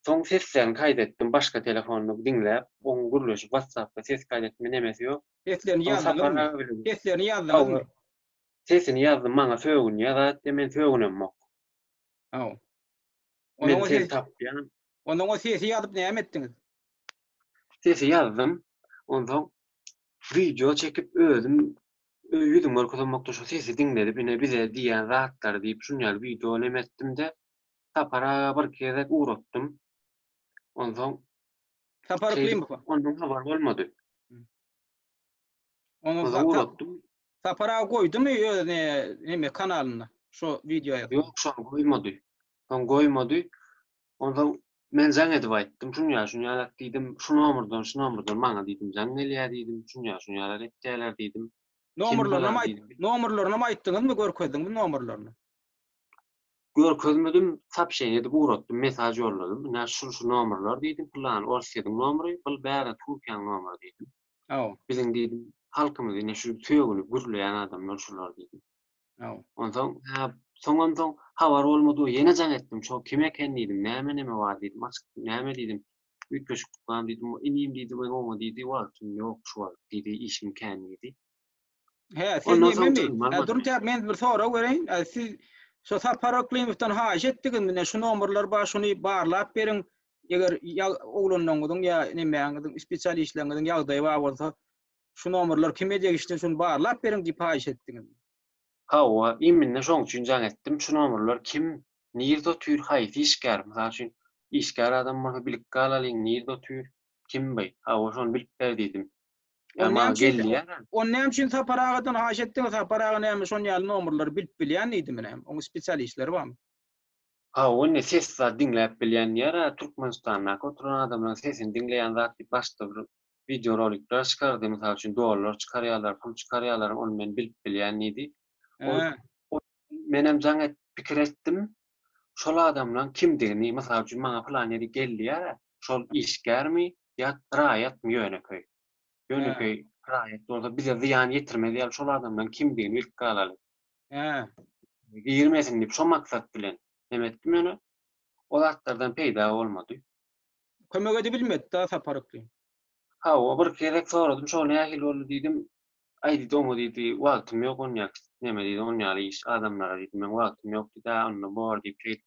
Soň seslerini kaýt etdim başga telefonda diňläp, oň gürleşip WhatsAppda ses kaýt etme nemesi ýok. Seslerini Soň Sapar ýazdyňyzmy? aga bilen Seslerini Hawa. ýazdyňyzmy? Sesini ýazdym maňa sögünýär zat diýýär men sögünemok. Hawa. Men Onuň o seni ses tapýan. Ondan o sesi ýazyp näme etdiňiz? Sesi ýazdym. Onsoň wideo çekip özüm ýüzümi görkezemokda şo sesi diňledip ine bize diýýän zatlary diýip şun ýaly wideo neme etdimde Sapar aga bir gezek ugratdym. Onsoň Sapar şeýdip Yklymowa. ondan habar bolmady. Ondan Onsoň Sa- Sa- ugratdym. Sapar aga goýdumy öz ne neme kanalynda şo wideo ýazyp? Ýok, şony goýmady. Soň goýmady. Onsoň men jaň edip aýtdym, şun ýaly, şun ýalak diýdim, şu nomerden, şu nomerden maňa diýdim, jaň gelýär diýdim, şun ýaly, şun ýalak etýärler diýdim. Kim Nomerlaryny bular aýt, diýdim. nomerlaryny aýtdyňyzmy, görkezdiňmi nomerlaryny? Görkezmedim, sopşeniýe edip ugratdym, mesaj ýolladym. Ine şu şu nomerler diýdim, pylany Orsýetiň nomeri, bul bäri Türkiýäň nomeri diýdim. Hawa. Biziň diýdim, halkymyzy ine şu sögünip gürleýän adamlar şular diýdim. Hawa. Onsoň, hä, soňam soň habar bolmady, ýene jaň etdim, şo kim eken diýdim, näme neme bar diýdim, açyk näme diýdim, üýtgeşik bar diýdim, inim diýdi, men oňa diýdi, wagtym ýok şu wagt diýdi, işim kän diýdi. He, siz Ondan soň nememi? jaňymy Hä, almadym. duruň täk, men bir sorag bereýin. Hä, siz şo Sapar Yklymowdan haýyş etdiňizmi? Ine şu nomerler bar, şuny barlap beriň. Eger ýa oglanlaryňyzyň ýa nemäňiziň, spesialistleriňiziň ýagdaýy bar bolsa, şu nomerler kime degişli, şuny barlap beriň diýip haýyş etdiňizmi? Hawa, imminde şoň üçin jaň etdim. Şu nomerler kim, nirde otyr, haýsy işgär? Mysal üçin, işgär adam bolsa bilip galalyň, nirde otyr, kim by? Hawa, şony bilip ber diýdim. Ony Maňa näme üçin gelýär. Ony näme üçin Sapar agadan haýyş etdiňiz? Sapar aga näme şon ýaly nomerleri bilip bilýän diýdimi näme? Oň spesialistleri barmy? Hawa, indi ses zat diňläp bilýän diýýär-ä, Türkmenistandaky oturan adamlaryň sesini diňleýän zat diýip başda bir wideorolikler çykardy, mysal üçin dollar çykarýarlar, pul çykarýarlar, ony men bilip bilýän diýdi. Ol Hä. menem jaň et pikir etdim, şol adamlaryň kimdigini, mysal üçin maňa pylan ýeri gel diýýär-ä, şol işgärmi ýa raýatmy ýönekeý? Ýönekeý raýat bolsa bize zyýan ýetirmez ýaly şol adamlaryň kimdigini bilip galaly. Hä. Girmesin diýip şo maksat bilen neme etdim ýöne o zatlardan peýda bolmady. Kömek edibilmedi-da Sapar Yklym. Hawa, bir gezek soradym, şo nähili boldy diýdim. Aý diýdi, oňa diýdi, wagtym ýok onýa neme diýdi, on ýaly iş adamlara diýdi, meň wagtym ýok diýdi, a onda bor diýip şeýdip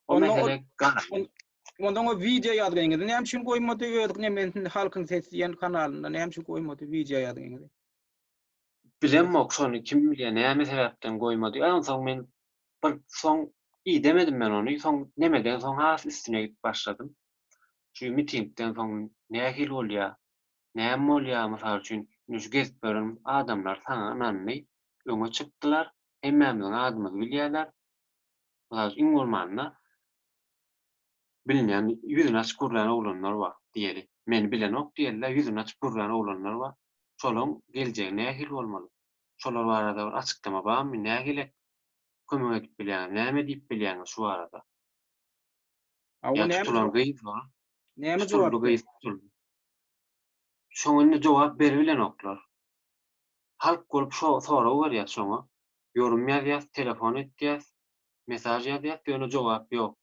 o Onda ol mesele galdy. Onda o wideo ýazgyňyzy näme üçin goýmady öz nemesinde Halkyň sesi diýen kanalynda näme üçin goýmady wideo ýazgyňyzy? Bilemok şony kim bilýär näme sebäpden goýmady. A onsoň men bir soň idemedim men ony. Soň nemeden soň has üstüne gidip başladym. Şu mitingden soň nähili bolýar? Näme bolýar mysal üçin indi şu gezip ýören adamlar saňa ynandy, öňe çykdylar, hemmämiziň adymyzy bilýärler. Mysal üçin iň bolmanda bilinýän ýüzüni açyp gürlän oglanlar bar diýeli. Meni bilenok diýeli-de ýüzüni açyp gürlän oglanlar bar. Şolaň geljegi nähili bolmaly? Şolar barada bir açyklama barmy? Nähili kömek edip bilýäňiz? Näme diýip bilýäňiz şu barada? A o Ýa näme tutulan gyz bar. Näme jogap Tutuldy gyz tutuldy. Şoňa indi jogap beribilenoklar. Halk bolup şo sorag berýäs şoňa. Ýorum ýazýas, telefon etýäs, mesaj ýazýas, ýöne jogap ýok.